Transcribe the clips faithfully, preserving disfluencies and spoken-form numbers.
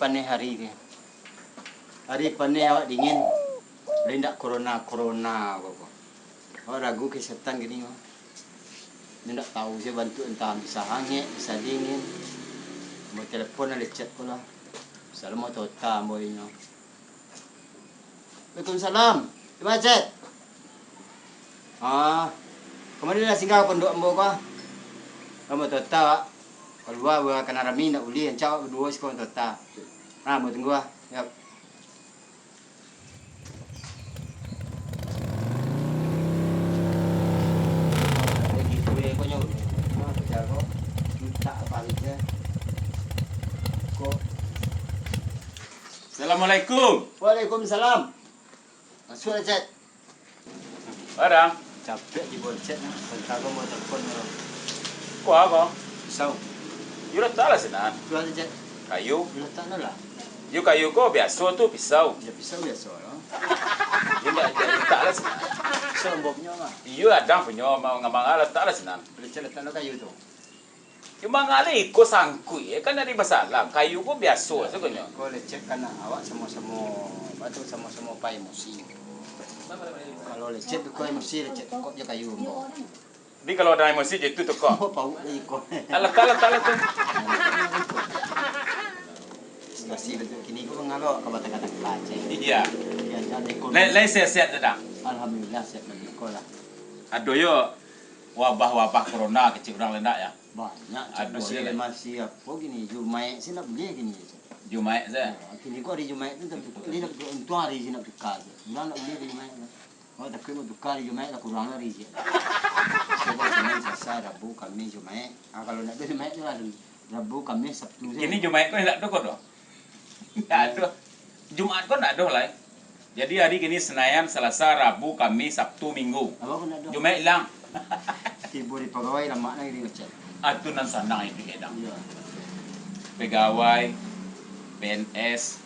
Paneh hari ko. Hari paneh awak dingin. Lai ndak corona-corona ko. Awak ragu kesehatan kini ko. Nyo ndak tahu se bantuak, antah bisa hangek, bisa dingin. Ambo telepon lah, lecet ko lah. Salam motota ambo inyo. Waalaikumsalam. Di ma, Cet? Ah, kamari lah singgah pondok ambo ko. Ambo tota, Wak. Kalua, buah kana rami, ndak ulih, rancak awak baduo siko tota. Nah, ambo tunggu lah. Yap. Assalamualaikum. Waalaikumsalam. Masuak lah, Cet. Barang. Capek di Cet, nah. Bentar ko mau telepon dulu. Ko a ko? Pisau. Yo, latak lah sinan. Jual, Cet. Kayu. Yo, latak no lah. Yo, kayu ko biaso tu, pisau. Yo, pisau biaso lo. Yo, ndak, ndak, latak lah sinan. Pisau ambo punyo mah. Iyo, Adang punyo, ma-, manga latak lah sinan. Boleh, Cet, latak no kayu tu. Cuma ngalih iko sangkuik, eh, kan dari basalam. Kayu ko biaso sagonyo. Ko lecet kan, awak samo-samo, apa tu, samo-samo pai emosi. Kalau lecet tu ko emosi, lecet tokok jo kayu ambo. Jadi kalau ado emosi, jadi tu tokok. Ambo pauk lagi ko. Alah, alah, alah tu. Situasi bantuak kini ko mangalo ka batangka-tangka, Cek. Iya. Iya, jadi ko. Lai, lai sehat-sehat tu, Dang? Alhamdulillah, sehat lagi ko lah. Ado yo wabah-wabah corona kecek urang lai ndak, ya? Banyak, Cek. Ado, masih, ya, masih apo kini, Jumaik se ndak buliah kini, Cek. Jumaik se? Ya, kini ko hari Jumaik tu, tapi, Betul. Ini ndak, untuang hari se ndak buka, Cek. Urang ndak buliah ka Jumaik tu. Oh, takuik mau tuka hari Jumaik lah, kurang hari, Cek. Sebab Senin, Selasa, Rabu, Kamis, Jumaik. Ah, kalau ndak ado Jumaik tu lah, Rabu, Kamis, Sabtu se. Kini Jumaik ko ndak ado ko doh? Ndak ado. Jumaik ko ndak ado lai. Jadi hari kini Senin, Selasa, Rabu, Kamis, Sabtu, Minggu. Apo ko ndak ado? Jumaik ilang. Tibo di pagawai lamak nang di ngecek. Ah, tu nan sanang itu, Dang. Iya. Pegawai, P N S,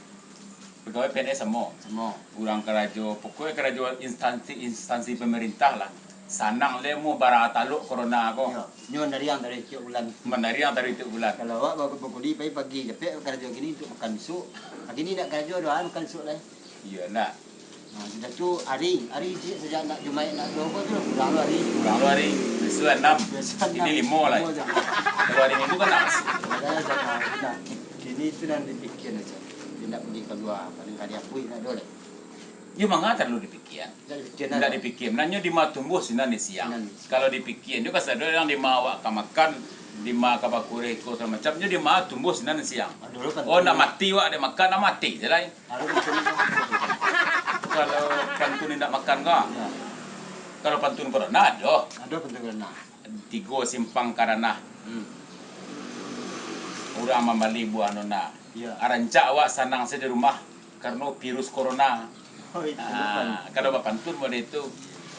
pegawai P N S samo. Samo. Urang karajo, pokoknyo karajo instansi-instansi pemerintah lah. Sanang le mu bara taluk corona ko. Iyo. Nyo mandariang dari tiok bulan. Mandariang dari tiok bulan. Kalau awak ba-, bakuli pagi-pagi, capek karajo kini untuak makan isuak. Kini ndak karajo doh, makan isuak lai. Iyo, ndak. Nah, sudah tu hari, hari cik sajak nak Jumaik nak doh ko tu, kurang lo hari. Kurang lo hari. Biaso anam. Biaso anam. Kini limo lai. Limo sajo. Kalau hari Minggu kan nak masuk. Makanya jangan, nah, kini tu nan dipikia aja. Dia ndak pagi kalua, paling kali apuih ndak ado lai. Yo, manga tarlu dipikia. Ndak dipikia, ndak. Ndak dipikia. Nyo dima tumbuah sinan di siang. Sinan. Kalau dipikia, nyo kasado nan dima awak ka makan, dima ka bakureh iko sagalo macam, nyo dima tumbuah sinan di siang. Aduh, kan. Oh, nak mati awak dek makan, nak mati se lai. Aduh, kan. Kalau pantun indak makan ka? Ya. Kalau pantun corona, ado. Ado pantun corona. Tigo simpang ka ranah. Hmm. Urang mambali buah nona. Ya. Arancak awak sanang se di rumah. Karano virus corona. Oh, itu. Ah, bukan. Kalau bapantun model itu.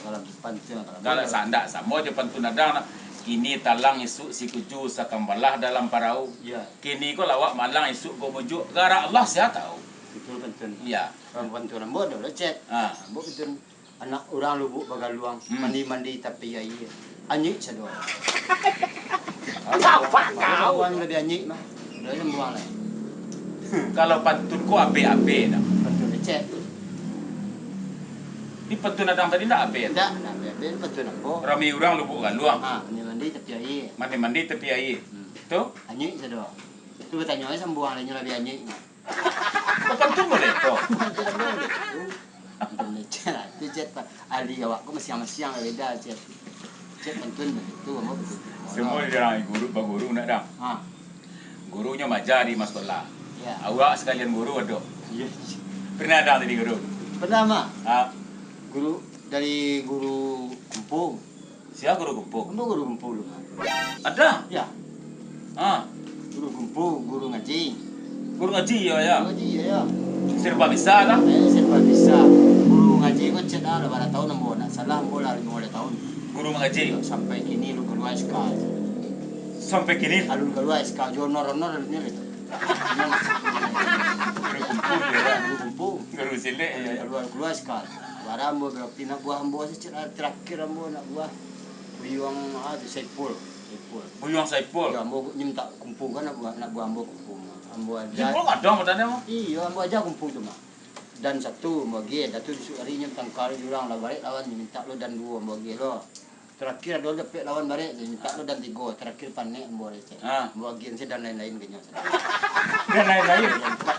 Kalau bapantun, kalau Kalau bapantun. Sandak samo jo pantun Adang, kini talang, isuk sikuju, sakambalah dalam parau. Ya. Kini ko lawak malang, isuk gomujuk, garak Allah sia tahu. Itu pantun. Ya. Kalau pantun ambo ado lo, Cek. Ah. Ambo pantun anak urang Lubuk Bagaluang, Hmm. mandi-mandi tapi aia. Anyuik sado. Apak kau? Buang lah di anyuik mah. Udah, buang lah. Kalau pantun ko abe-abe dah. Pantun becek tu. Ni pantun Adang tadi ndak abe? Ndak, ndak abe-abe, ni pantun ambo. Rami urang Lubuk Galuang. Ha, mandi-mandi tapi aia. Mandi-mandi tapi aia. Hmm. Tu? Anyuik sado. Tu batanyo ai sambuang lah, inyo labiah anyuik mah. Oh, pantun model tu? Pantun ambo model tu. Pantun becek lah. Tu, Cek, pa-, ahli awak ko masiang-masiang lah beda, Cek. Cek pantun baitu, ambo baitu. Semua jarang guru, baguru nak dah. Ha. Gurunyo maaja di ma-, sekolah. Ya. Awak sakalian guru ado. Iya. Pernah ado jadi guru? Pernah, Mak. Ha. Guru dari guru kumpung. Sia guru kumpung? Ambo guru kumpung dulu, Mak. Ada? Ya. Ha. Guru kumpung, guru ngaji. Guru ngaji, ya, ya. Guru ngaji, ya, ya. Serba bisa lah. Eh, serba bisa. Guru ngaji ko cek dah, lah, bara tahun ambo, ndak salah ambo lah limo baleh tahun. Guru mangaji? Sampai kini alun kalua S K. Sampai kini? Alun kalua S K, jo honor-honor alun nyo lah tu. Guru kumpung, ya, ya. Guru kumpung. Guru silek, ya, ya. Alun kalua, kalua S K. Bara ambo berapi nak buah ambo se cek lah, terakhir ambo nak buah. Buyuang, ah, tu Saipul. Saipul. Buyuang Saipul? Ya, ambo nyo minta kumpung kan, nak buah, nak buah ambo kumpung. Ambo aja. Jipul kadang badan dia mah. Iyo, ambo aja kumpul tu mah. Dan satu, ambo agiah, dah tu isuak hari nyo tangka jo urang lah, barek lawan, mintak lo dan duo, ambo agiah lo. Terakhir ado dapek lawan barek, mintak lo dan tigo, terakhir panek ambo receh. Ha. Ambo agiah se dan lain-lain ka nyo. Dan lain-lain. Lengkap.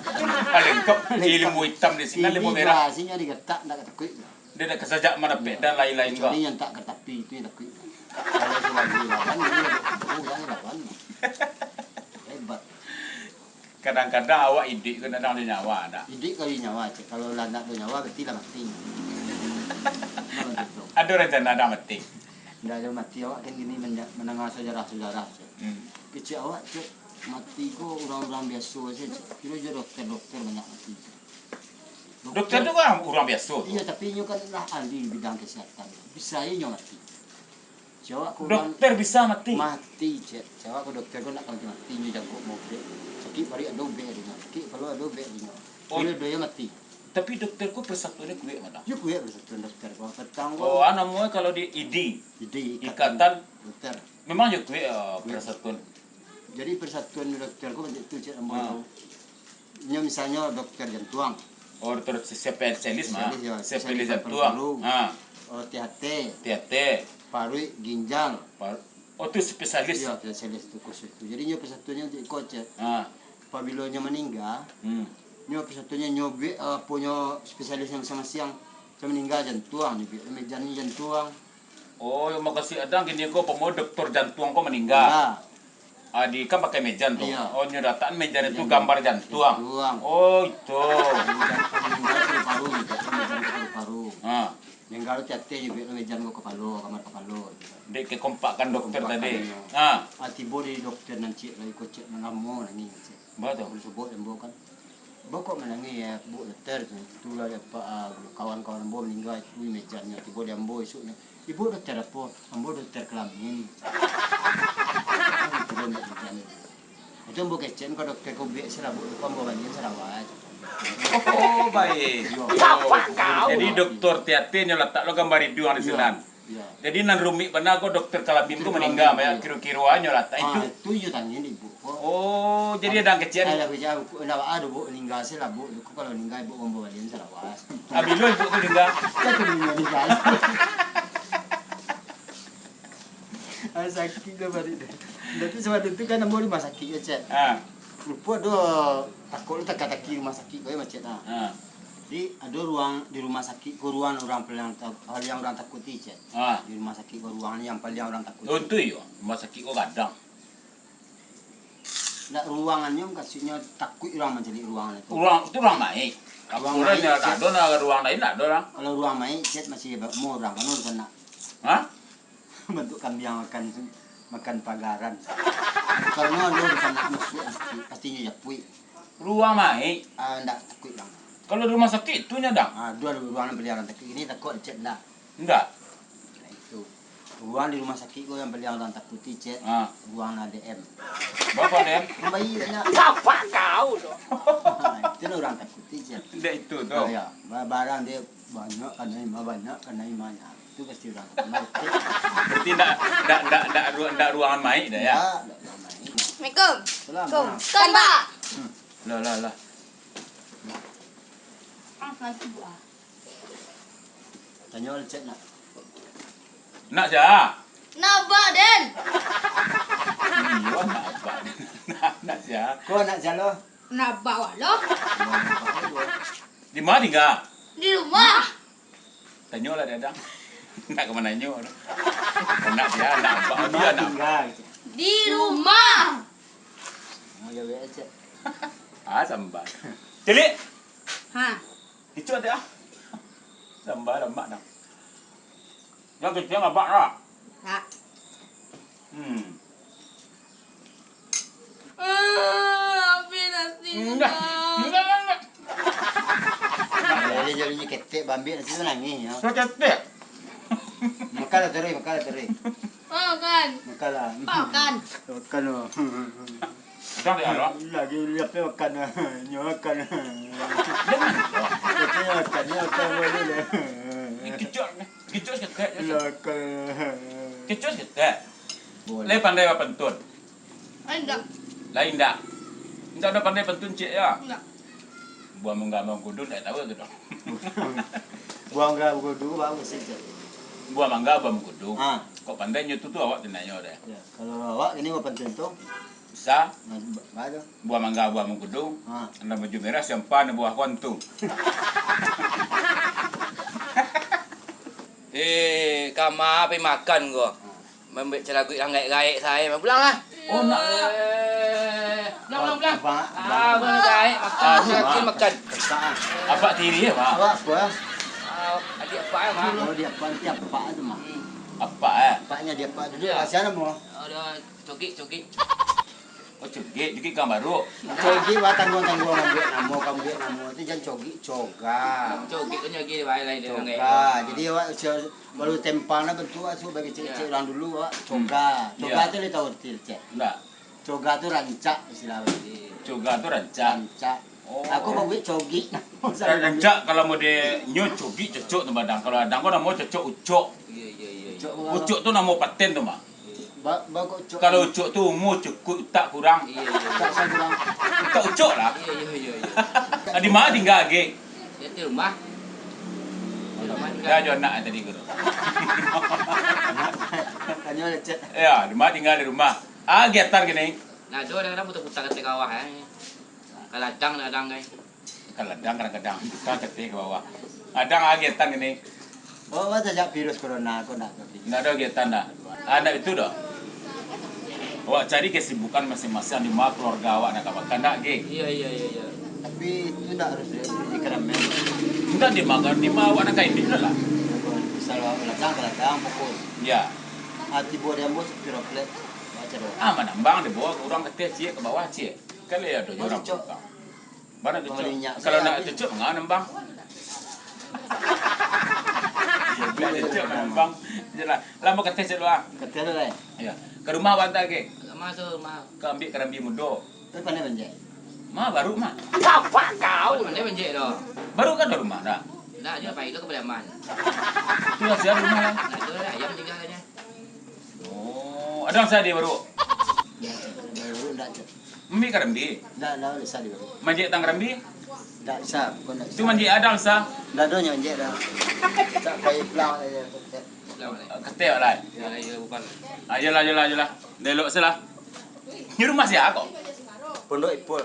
Ah, lengkap. Lengkap. Ilmu itam di sini, ilmu merah. Sini digatak, ndak takuik. Dia dah kasajak mah dapek dan lain-lain. Kecuali ko yang tak ka tapi, itu yang takuik. Kalau selagi lawan, dia dah tahu, jangan lawan. Hebat. Kadang-kadang awak iduik ko ndak ado nyawa, dak? Iduik kali nyawa, cek. Kalau lah ndak ado nyawa, berarti lah mati. Nah, betul tu. Ado rencana dah mati? Ndak ado mati, awak kan gini menda-, mandanga sajarah-sajarah, cek. Hmm. Kecek awak, cek, mati ko urang-urang biaso se, cek. Kiro jo dokter-dokter banyak mati, cek. Dokter tu kan urang biaso tu. Iyo, tapi inyo kan lah ahli bidang kesehatan. Bisa inyo mati. Cawak ko urang dokter bisa mati? Mati, cek. Cawak ko dokter ko nak mati, mati inyo jangkok mobek. Sakik paruik ado ubek dinyo. Sakik kapalo ado ubek dinyo. Oh. Inyo doyo mati. Tapi dokter ko persatuannyo kuek mah, dah? Yo kuek persatuan dokter ko. Petang ko. Oh, ah, namonyo kalau di I D I? I D I, Ikatan Ikatan Dokter. Memang yo kuek, eh, kuek persatuan. Jadi persatuan dokter ko bantuak tu, cek, ambo tahu. Nyo misalnyo dokter jantuang. Oh, dokter spesialis mah. Spesialis, yo. Spesialis jantuang. Paru-paru. Ha. Oh, T H T. T H T. Paruik, ginjal. Par-, oh, tu spesialis. Iyo, spesialis tu khusus tu. Jadi nyo persatuannyo untuak iko, cek. Ha. Apabilo nyo maningga, hmm, nyo persatuannyo nyo buek, eh, apo nyo spesialisnyo masiang-masiang. Nyo maningga jantuang, nyo buek mejannyo jantuang. Oh, yang makasih adang kini ko, pamo dokter jantuang ko maningga. Iya. Ah, di, kan pakai mejan tu. Iya. Oh, nyo latakan mejan itu gambar jantuang. Jantuang. Oh, itu. Mejan, mejan paru-paru gitu, mejan paru-paru. Ha. Yang garu tiateh juga mejan ko kapalo, kamar kapalo gitu. Dek kekompakan dokter tadi. Kompakan, iya. Ha. Ah, tibo di dokter nan cek lai ko cek nan lamo nan ni, cek. Batua. Baru sebut ambo kan. Bokok manangih, ya, Bu Dokter, tu. Itulah, ya, Pak, ah, kawan-kawan ambo maningga itu mejannyo, tibo di ambo isuknyo. Ibu dokter apo? Ambo dokter kelamin. Itu ambo kecek, ka dokter ko buek se lah, Bu, ko ambo balian sarawai. Oh, baik. Iyo. Jadi, dokter tiateh nyo latak lo gambar iduang di sinan. Iyo. Jadi, nan rumik bana ko dokter kalamin ko maningga, kiro-kiro nyo latak itu. Ah, itu iyo tanyo di ibu ko. Oh, jadi adang kecek. Adang kecek, ndak ado, Bu, maningga se lah, Bu. Ko kalau maningga, ibu ambo balian salawas. Ah, bilo ibu tu maningga? Kan tu maningga. Ah, sakik dah balik dah. Tapi sebab tu kan ambo rumah sakik yo, Cek. Ah. Lupo ado takut lu taka-taki rumah sakik ko yo, Cek, nah. Ah. Jadi, ado ruang di rumah sakik ko, ruang urang paliang ta-, paliang urang takuti, Cek. Ah. Di rumah sakik ko ruang yang paliang urang takuti. Oh, tu iyo, rumah sakik ko gadang. Ndak ruangannyo, mukasuiknyo takuik urang mancaliak ruangan itu. Ruang, itu ruang maik. Ruang maik, Cek. Ndak ado, nah, ruang lain ndak ado lah. Kalau ruang maik, Cek, masih ba-, mau urang, kan urang sanak. Hah? Bantuak kambiang makan, makan pagaran. Karano ado urang sanak masuak masjid, pastinyo japuik. Ruang maik? Ah, ndak takuik, Bang. Kalau di rumah sakik, tu nyo, Dang? Ah, ado, ado ruangan paliang takuik. Ini takuik, Cek, ndak? Ndak. Nah, itu. Ruang di rumah sakik ko yang paliang urang takuti, Cek. Ah. Ruang A D M. Baa A D M? Bayi banyak. Apa kau tu? Nah, itu lah urang takuti, Cek. Ndak itu tu. Oh, ya. Ba-, barang dia banyak, kana imah, banyak, kana imah. Nah, itu pasti urang takuti. Berarti ndak, ndak, ndak, ndak ru-, ndak ruangan maik dah, ya? Ndak, ndak ruangan maik. Assalamualaikum. Salam. Waalaikumsalam. Kan, Pak? Hmm. Lah, lah, lah. Ah, nanti, Bu, ah. Tanyo lah, Cek, nak. Nak sia? Nak abak den. Iyo, nak abak den. Nak, nak sia? Ko nak sia lo? Nak abak wak lo. Di ma tingga? Di rumah. Tanyo lah, Dadang. Nak ka mananyo tu. Nak sia, nak abak. Di ma tingga, gitu. Di rumah. Oh, yo, yo, Cek. Ah, samba. Cilik. Ha. Kicuak ati ah. Samba lamak nah. Jan kecek abak lah. Ha. Hmm. Ah, habis nasi. Indak. Indak, indak. Jadi, jadinyo ketek, bambiak nasi tu nangih, yo. Ketek. Makan lah, Teri, makan lah, Teri. Makan. Makan lah. Makan. Makan lah. Makan lah. Lagi lihat dia makan lah. Nyo makan lah. Dia makan. Dia makan, dia makan boleh lah. Ni kicok, kicok seketek. Lah, makan. Kicok seketek. Boleh. Lai pandai bapantun? Lai indak. Lai indak. Indak ado pandai pantun ciek yo? Indak. Buah mangga buah mangkudu, indak tahu tu doh. Buah mangga mangkudu, bagus sih, Cek. Buah mangga buah mangkudu. Ha. Kok pandai nyo tu, tu awak tu nanyo deh. Ya, kalau awak kini buah pantun tu. Bisa. Nah, ba-, ba tu. Buah mangga buah mangkudu. Ha. Nan baju merah siampa nan buah kontu. Eh, kama pai makan ko. Ha. Mambuek calaguik nan gaek-gaek sae, pulang lah. Oh, nak. Eh, pulang, pulang, pulang. Abak, ah, abak. Abak gaek, makan, ah, yakin makan. Kesak, ah. Abak tiri, ya, Mak? Abak apa? Ah, adik apak, ya, Mak. Oh, adik apak, nanti apak tu, Mak. Hmm. Apak, eh? Apaknya adik apak duduk, ya. Kasihan, Mak. Ada cogik, cogik. Oh, cogik, cogik kan baru. Cogik, wah, tangguang-tangguang mambuek namo, ka mambuek namo tu jan cogik, coga. Cogik tu nyogik, bae lah, dia orang gaek. Coga. Jadi, awak, Walau tempang lah bantuak tu, bagi cek-cek urang dulu, awak. Hmm. Coga. Coga tu lai tahu arti, Cek? Ndak. Coga tu rancak istilah awak. Coga tu rancak. Rancak. Oh. Aku mambuek cogik. Ra-, rancak kalau mode nyo cogik cocok tu, Madang. Kalau Adang ko namo cocok ucok. Iya, iya, iya, iya. Ucok tu namo paten tu, Mak. Ba-, ba kok ucok. Kalau ucok tu umua cukuik, utak kurang. Iya, iya, iya. Utak sa kurang. Utak ucok lah. Iya, iya, iya, iya. Ah, di ma tingga, Gek? Di rumah. Di rumah tingga. Dah jo anak tadi, Guru. Tanyo lah, Cek. Ya, di ma tingga, di rumah. Ah, kegiatan kini? Nah, tu kadang-kadang putar-putar ka ateh ka bawah, eh. Ka ladang, ladang, eh. Ka ladang kadang-kadang, bukan ka ateh ka bawah. Adang kegiatan kini? Oh, wah, sajak virus corona, ko ndak ka pi. Ndak ado kegiatan dah. Ah, ndak itu doh. Awak cari kesibukan masing-masing, di ma keluarga awak nak ka makan, ndak, Ge? Iya, iya, iya, iya. Tapi itu ndak harus di, di keramaian. Ndak, di ma, di ma awak nak ka ini lah. Misal awak ladang, ka ladang, fokus. Iya. Ah, tibo di ambo, piro plek, baca doa. Ah, manambang, dibawa ka urang ka ateh ciek, ka bawah ciek. Kan lihat tu, urang tukang. Bana tu, Cok. Kalau nak tu, Cok, manga nambang? Nak tu, Cok, nambang. Jelah. Lah, mau ka ateh dulu, ah. Ka ateh dulu, eh? Ya. Ka rumah awak antak, Ge? Ka rumah tu, rumah. Ka ambiak karambia mudo. Tapi pandai manjek? Ma, baru, Ma. Bapak kau. Pandai manjek doh. Baru kan ka rumah, dah? Ndak, dia pai tu ka padiaman. Tu lah sia rumah lah. Nah, tu lah ayam tinggalnyo. Oh, Adang sa di baru? Baru ndak, Cok. Ambiak karambia? Ndak, ndak, ndak sa di baru. Manjek tang karambia? Ndak sa, bukan ndak sa. Tu manjek Adang sa? Ndak ado nyo manjek dah. Cak pai pulang aja. Ka ateh lah. Ya, ya, bukan. Ah, iyolah, iyolah, iyolah. Delok salah. Ni rumah sia ko? Pondok Ipul.